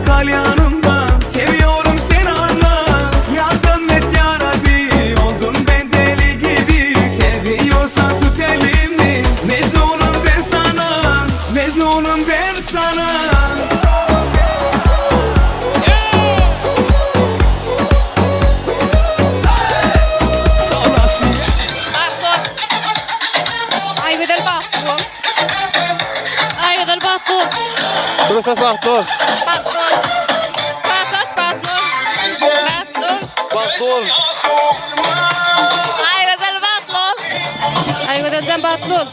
kal yanımda Seviyorum seni anla Yardım et yarabbi Oldum ben deli gibi Seviyorsan tut elimi Mecnunum ben sana Mecnunum ben sana Aýgözel bagtly bol. Aýgözel bagtly bol. Durusas bagtly bol. Bagtly bol. Bagtaş bagtly bol. Bagtly bol. Bagtly bol. Aýgözel bagtly bol. Aýgözeljan bagtly bol.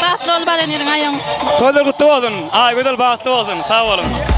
Bagtly bol baran ýeriň aýagyň. Toýlar gutly bolsun. Aýgözel bagtly bolsun. Sag boluň.